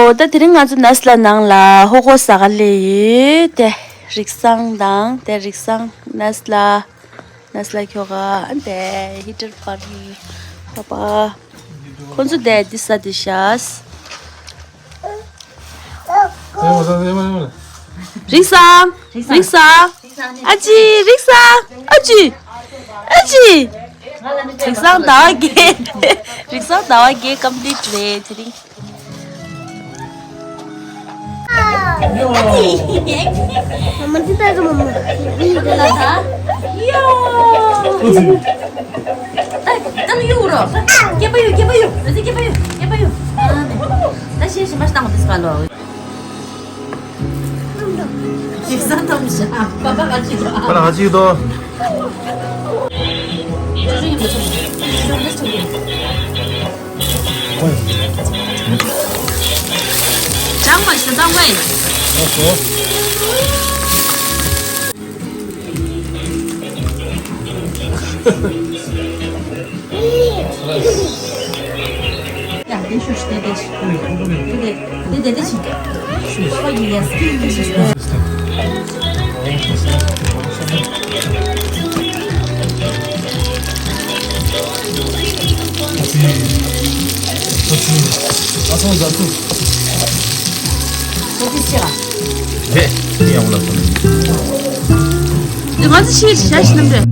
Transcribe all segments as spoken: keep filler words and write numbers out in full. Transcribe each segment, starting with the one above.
འོ་ད་དེ་རིང་ང་ཚོ་ནས་ལ་ནང་ལ་ཧོ་ཧོ་ཟ་ག་སླེབས་ཡོད། དེ་རིག་བཟང་དང་དེ་རིག་བཟང་ནས་ལ་ནས་ལ་ཁྱོ་ག་དེ་ཧི་ཊར་པར་ཧ་པ། ཁོ་ཚོ་དེ་འདི་ས་དེ་ཤ། རིག་བཟང་། རིག་བཟང་། ཨ་ཅི། རིག་བཟང་། ཨ་ཅི། ཨ་ཅི། རིག་བཟང་ཟླ་བ་བརྒྱད། རིག་བཟང་ཟླ་བ་བརྒྱད་ཀམ་པི་ལིཊ་རེད་དེ་རིང་། མ་མ་འདི་ལྟ་གི་མ་མ། འདི་ལྟ་ད། ཡོ། ད་ད་ཡོ་རོ། སྐྱེས་པ་ཡོ། སྐྱེས་པ་ཡོ། ཨ་ཙི། སྐྱེས་པ་ཡོ། སྐྱེས་པ་ཡོ། ཨ་ནི། ད་ཤེས་ཤེས་མ་ཤེས་ད་ངོ་དེ་སུ་ག་ལོ། ཞིག་ས་ཐམ་ཤ། པ་པ་ག་ཅི་དོ། པ་ལ་ག་ཅི་དོ། ཅང་མ་ཤི་ད་ངོས། རེད། དེ་ཡང་ལ་སོང་། དེ་ང་ཚོ་ཤེས་བྱ་ཞིག་ནམ་རེད།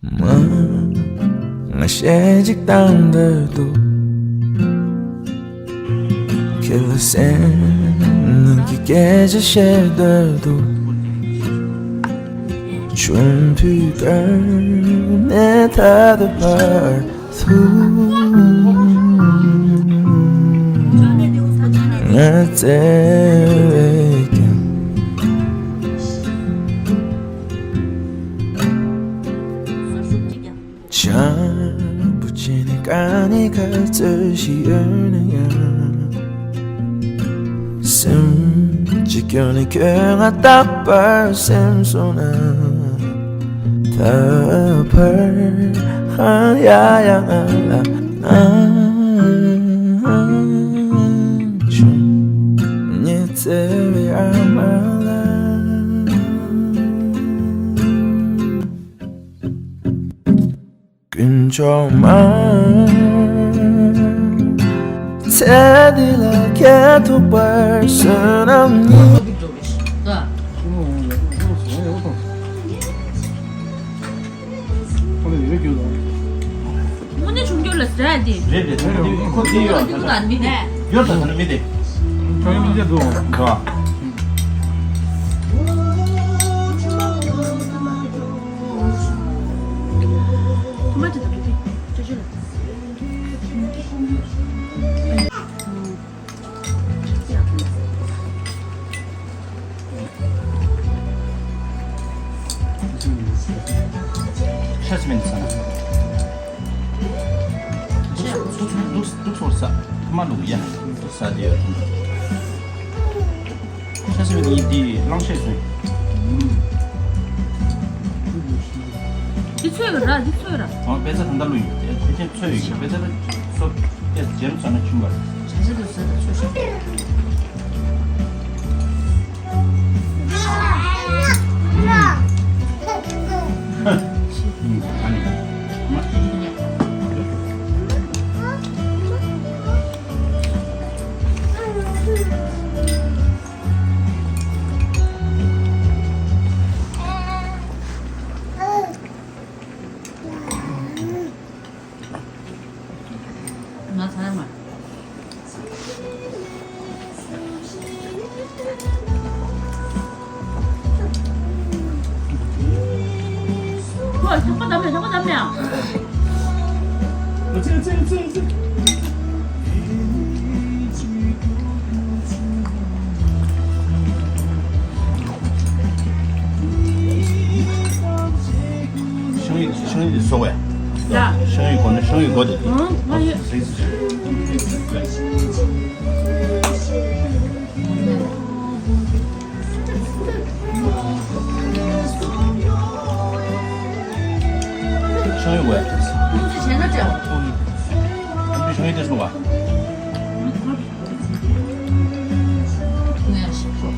མ། ང་ཞེ་གཅིག་བཏང་འདོད་འདུག་ཁྱེད་ལ་སེམས་ནང་གི་སྐད་ཆ་བཤད་འདོད་འདུག་ཆུང་དུས་ཀ་ནས་ད་ལྟ་བར་དུ་ང་བརྩེ་བས་ཀྱང་། བྱམས་པོ་བྱས་ནས་དཀའ་ངལ་ག་ཚོད་ཞིག་ཡོད་ན་ཡང་། སེམས་གཅིག་སྐྱོན་ནས་ཁྱོད་ང་རྟག་པར་སེམས་སོང་ན། ད་བར་ཧང་ཡ་ཡ་ང་ལ་ང་ཆུང་ཉེ་བརྩེ་བའི་ཨ་མ་ལགས། དཀོན་མཆོག་མ། ཚེ་འདི་ལ་ཁྱེད་ཐུག་པར་བསོད་ནམས་ཉིད། དངོས་གནས་བྱུང་རྒྱུ་ལ་ཟེར་ཡ་དེ། རེད་རེད། ཁོ་དེ་ཡོད། ཁོ་དེ་ཡོད། ཡོད་ད་ད་ནི་མི་དེ། ཁྱོད་མི་དེ་འདུག་ག། ཤ་ཞིམ་མིན་ས་ན། ཤ་དུག་དུག་དུག་སོང་ས། ཐ་མ་ལུག་ཡ། དུག་ས་དེ་ཡོད། ཤ་ཞིམ་ཡིན་དེ་གླང་ཤས་སོང་། འདི་ཚོས་ར། འདི་ཚོས་ར། ཨང་། པད་ཚལ་ད་ལྟ་ལུག་ཡོད། དེ་དེ་ཚོས་ཚོས་ཡོད། པད་ཚལ་ལ་སོ་དེ་ཇེམ་ས་ན་ཆུང་བར། ཤ་ཤ་དུག་ས་ད་ཚོས་ཤ། ང་ཚ་མ། ཁོ་ཞོགས་པ་བདམས་ནས། ཞོགས་པ་བདམས་ནས་ཨ། ཨ་ཙི་ཨ་ཙི་ཨ་ཙི་ཨ་ཙི། འདི་སོ་བས། ཡ། ཤང་ཡུལ་གོ་ནི་ཤང་ཡུལ་གོ་དེ། ཨང་། ང་ཡོད། ཤང་ཡུལ་གོ་ཡ། ཁོང་ཚོས་བྱས་ན་བྱ། ཁོང་ཚོས་ཤང་ཡུལ་དེ་སོང་བ། ངས་ཤིག་ཤོག་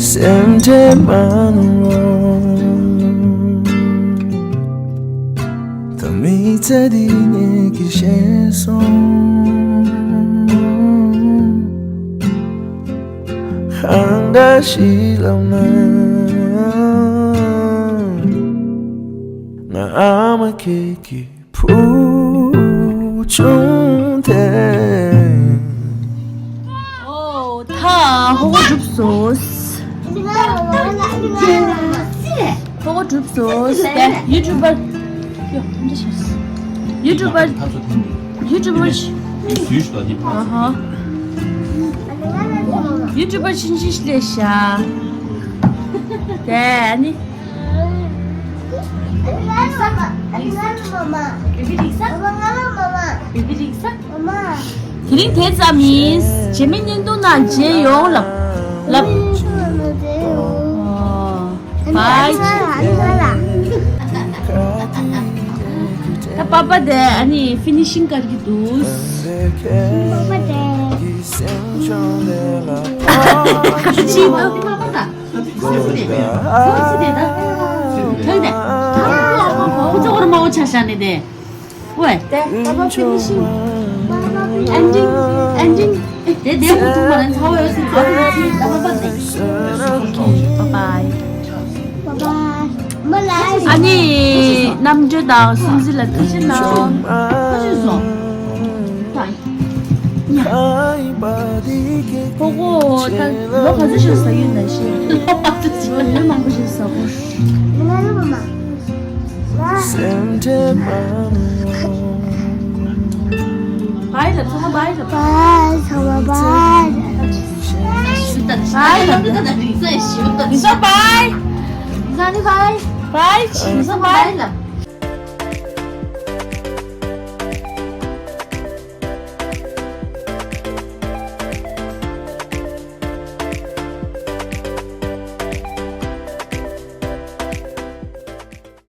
སེམས་ཁྲལ་མ་གནང་རོགས། ད་མི་ཚེ་འདི་ངེད་ཀྱིས་ཤེས་སོང་། གང་འདྲ་ཞིག་ལབ་ན། ང་ཨ་མ་ཁྱེད་ཀྱི་བུ་ཆུང་དེ། ཨོ། ད་ཧོ་གོ་གྲུབ་སོང་། ཧོ་གོ་གྲུབ་སོང་། ད་ཡུ་ཊུབ་པར། ཡུ་ཊུབ་པར། ཡུ་ཊུབ་པར། ཨ་ཧ། ཡུ་ཊུབ་པར་ཆུང་ཆུང་ཞིག་སླེབས་ཤག་ད་ཨ་ནི། དེ་རིང་དེ་ཙམ་ཡིན། རྗེས་མའི་བརྙན་ཐུང་ནང་མཇལ་ཡོང་ལབ། ལབ། ཨོ། བའི། ད་པ་པ་དེ་ཨ་ནི་ཕི་ནི་ཤིང་དཀར་གྱི་འདུག་པ་པ་དེ། ཅི་འདུག་ཨ་ནི་རྣམ་གྲོལ་དང་སུན་གཙེར་ལ་ཐུགས་རྗེ་གནང་། ཁོ་ཁོ་ད་ལོ་ག་ཚོད་ཞིག་ཟ་ཡོད་ན་ཤེས། ལོ་ལོ་མང་པོ་ཞིག་ཟ་གོ། བའི་ལབ། ཚང་མ་བའི་ལབ། བའི། ཚང་མ་བའི། བའི་ལབ། ལི་ས་བའི། ལི་ས་ནི་བའི། བའི། ལི་ས་བའི་ལབ།